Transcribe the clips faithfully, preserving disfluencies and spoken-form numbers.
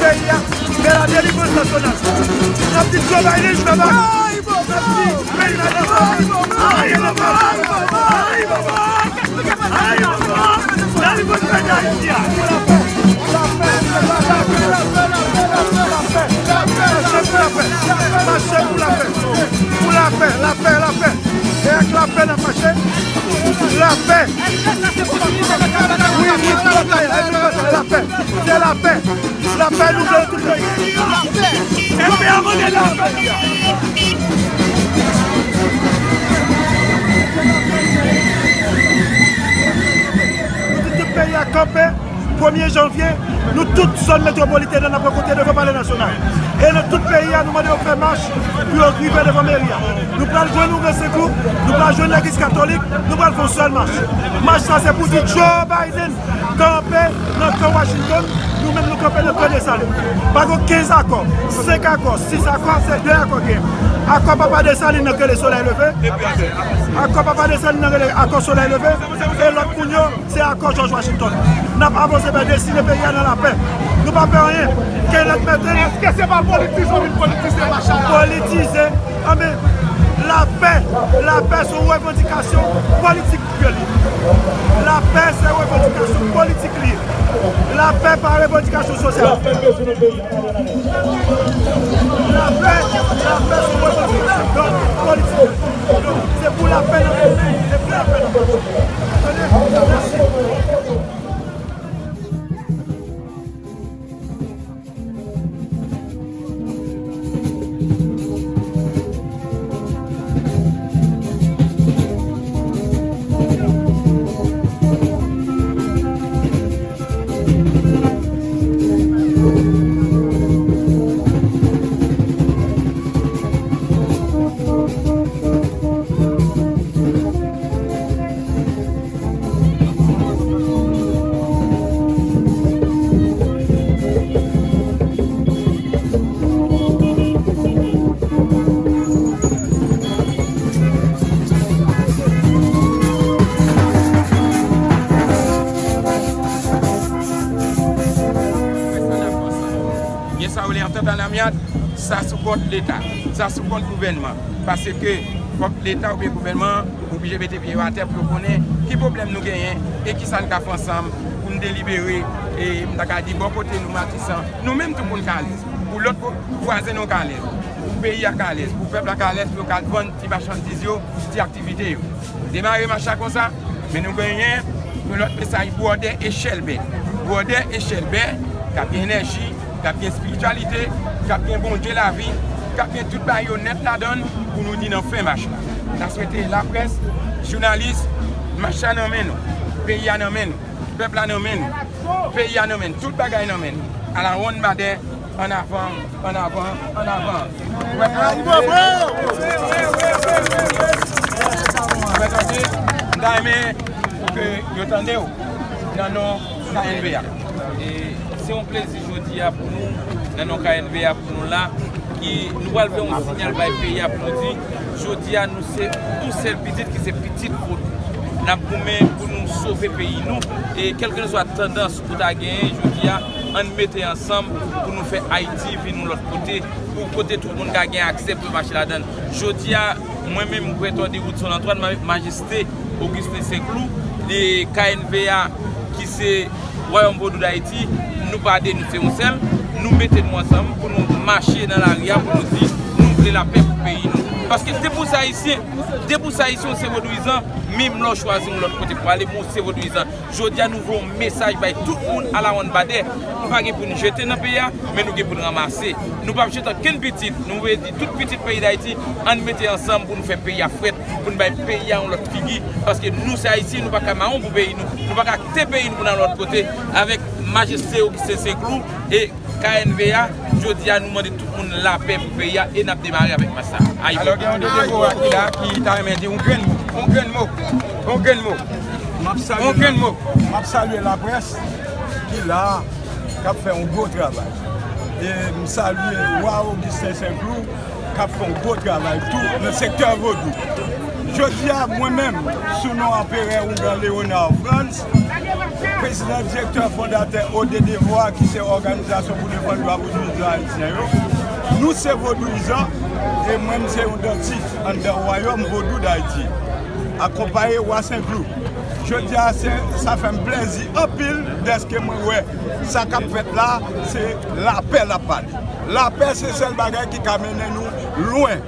peyi a, men la delivrans nasyonal. N ap di Joe Biden, fè bagay. N ap di, peyi la nan fè bagay. Ay, Baba! Ay, Baba! Ay, Baba! Delivrans peyi Dayiti a. Mache pou lapè. Mache pou lapè. Pou lapè, lapè, lapè. E ak lapè n ap mache. Lapè. Wi, wi, lapè, lapè. Se lapè. Lapè nou vle nan tout peyi. Lapè. Lapè a mande lapè. Nou di tout peyi a kanpe. Premye janvye, nou tout zòn metwopolitèn nan n ap rankontre devan Palè Nasyonal. E nan tout peyi a, nou mande yo fè mach pou yo rive devan meri a. Nou pral jwenn Ougwen Senklou, nou pral jwenn Legliz Katolik, nou pral fè yon sèl mach. Mach sa se pou di Joe Biden kanpe nan kan Washington, nou menm nou kanpe nan kan Desalin. Pa gen kenz akò, senk akò, sis akò, se de akò gen. Akò Papa Desalin nan k rele Solèy Leve. Akò Papa Desalin nan rele Akò Solèy Leve. E lòt moun yo, se akò George Washington. N ap avanse vè destine peyi a nan lapè. Nou pa pè anyen. Kenneth Merten. Èske se pa politize w vin politize mach la? Politize. Anben, lapè, lapè se yon revandikasyon politik ke li ye. Lapè se revandikasyon politik li ye. Lapè pa revandikasyon sosyal. Lapè, lapè se revandikasyon politik. Donk, se pou lapè n ap goumen, se pou lapè n ap mache. Tande? Mèsi. Gen sa yo rele antant alamyad, sa sou kont Leta, sa sou kont gouvènman. Paske fòk Leta oubyen gouvènman an oblije mete pye yo atè pou yo konnen ki pwoblèm nou genyen e kisa n ka fè ansanm pou n delibere, e m ta ka di bò kote nou Matisan, nou menm tou pou n ka alèz, pou lòt ko-, pou vwazen nou ka alèz, pou peyi a ka alèz, pou pèp la ka alèz, pou yo ka vann ti machandiz yo, ti aktivite yo. Demare mach la konsa, men nou genyen yon lòt mesaj, Bwòdè e Chèlbè. Bwòdè e Chèlbè, k ap gen enèji, k ap gen espirityalite, k ap gen Bondye lavi, k ap gen tout bagay yo nèt ladan l pou nou di nan fen mach la. N a swete laprès, jounalis, mach la nan men nou, peyi a nan men nou, pèp la nan men nou, peyi a nan men nou, tout bagay nan men nou. Alawonnbadè, annavan, annavan, annavan. Ou wè tande? Ou wè tande? M ta renmen pou ke yo tande w nan non K N V A. E se yon plezi jodi a pou nou, nan non K N V A pou nou la, ki nou pral fè yon siyal bay peyi a pou nou di, jodi a nou se yon sèl pitit ki se pitit Vodou. N ap goumen pou nou sove peyi nou, e kèlkeswa tandans ou ta genyen jodi a, ann mete ansanm pou nou fè Ayiti vin yon lòt kote, pou kote tout moun ka gen aksè pou yo mache ladan l. Jodi a, mwen menm, Prèt Òde Woodson Antoine, ma-, Majeste Augustin Saint-Cloud, e K N V A ki se Wayòm Vodou Dayiti, nou pa de, nou se yon sèl. Nou mete nou ansanm pou nou mache nan lari a, pou nou di nou vle lapè pou peyi nou. Paske depi w se Ayisyen, depi w se Ayisyen, w se vodouyizan, menm lè w chwazi yon lòt kote pou w ale, men w se vodouyizan. Jodi a, nou voye yon mesaj bay tout moun alawannbadè. Nou pa gen pou n jete nan peyi a, men nou gen pou n ranmase. Nou p ap jete okenn pitit. Nou vle di tout pitit peyi Dayiti, ann mete ansanm pou n fè peyi a frèt, pou n bay peyi a yon lòt figi. Paske nou se Ayisyen, nou pa ka mawon pou peyi nou. Nou pa ka kite peyi nou pou n al lòt kote avèk majeste yo ki se Senklou e K N V A. Jodi a, nou mande tout moun lapè pou peyi a e n ap demare avèk mach sa. Ayiti. Alò, gen yon de Devora ki la, ki ta renmen di yon grenn mo, yon grenn mo, yon grenn mo, M ap salye yon grenn la, mo. M ap salye laprès ki la a, k ap fè yon gwo travay. E m salye Wa Augustin Saint-Cloud, k ap fè yon gwo travay tou nan sektè vodou. Jodi a, mwen menm, sou non Anperè Ougan Léonard Frantz, prezidan direktè fondatè O D Devora, ki se òganizasyon pou defann dwa vodouyizan ayisyen yo, nou se vodouyizan, e mwen, m se yon dantis anndan Wayòm Vodou Dayiti, akonpaye Wa Senklou. Jodi a, se, sa fè m plèzi anpil dèske mwen wè sa k ap fèt la, se lapè l ap pale. Lapè se sèl bagay ki ka mennen nou lwen.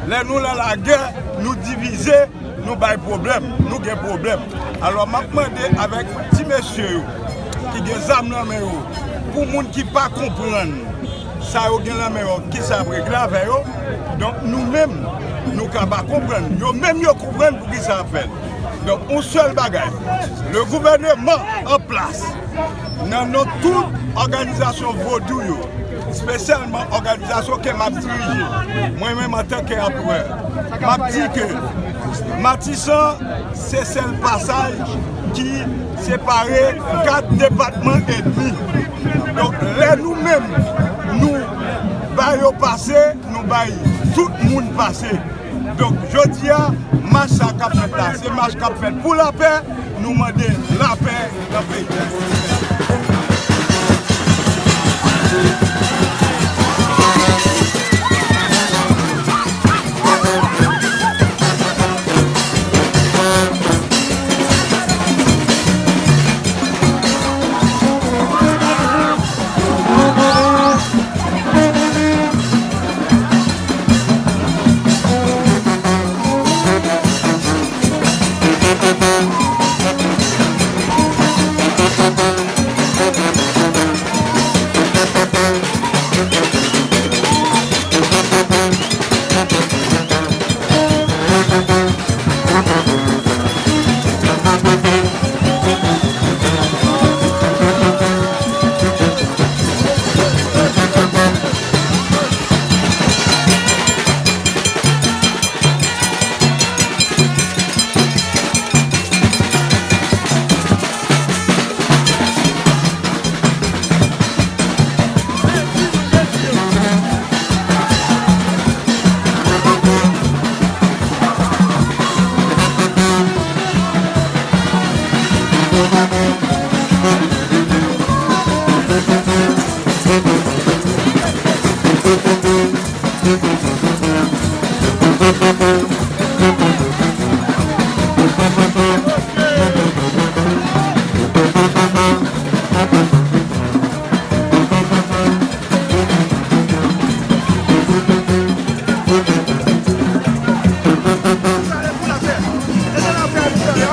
Lè nou nan lagè, nou divize, nou bay pwoblèm, nou gen pwoblèm. Alò, m ap mande avèk ti mesye yo ki gen zam nan men yo, pou moun ki pa konprann sa yo gen nan men yo, kisa y ap regle avè yo. Donk, nou menm, nou ka pa konprann. Yo menm, yo konprann poukisa y ap fè l. Donk, yon sèl bagay, le gouvèneman an plas, nan non tout òganizasyon vodou yo, espesyalman òganizasyon ke m ap dirije, mwen menm antanke anperè, m ap di ke Matisan se sèl pasaj ki separe kat depatman edmi. Donk, lè nou menm, nou ba yo pase, nou bay tout moun pase. Donk, jodi a, mach sa k ap fèt la, se mach k ap fèt pou lapè, nou mande lapè nan peyi a.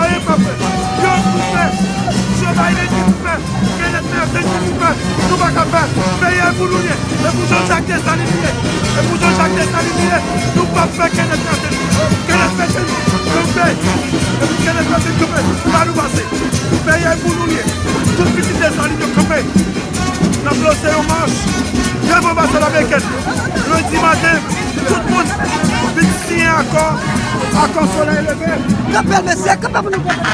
Anyen p ap fèt. Yo pou fè. Joe Biden ki pou fè. Kenneth Merten ki pou fè. Nou pa ka fè. Peyi a pou nou li ye. E pou Jean Jacques Dessalines li ye. E pou Jean Jacques Dessalines li ye. Nou p ap fè Kenneth Merten. Kenneth Merten kanpe. E pou Kenneth Merten kanpe. Pa nou pase. Peyi a pou nou li ye. Tout pitit Dessalines yo kanpe. N ap lanse yon mach devan anbasad amerikèn. Lendi maten, tout moun vin siyen akò, akò solèy leve. Kanpe l, mesye, kanpe pou nou kanpe.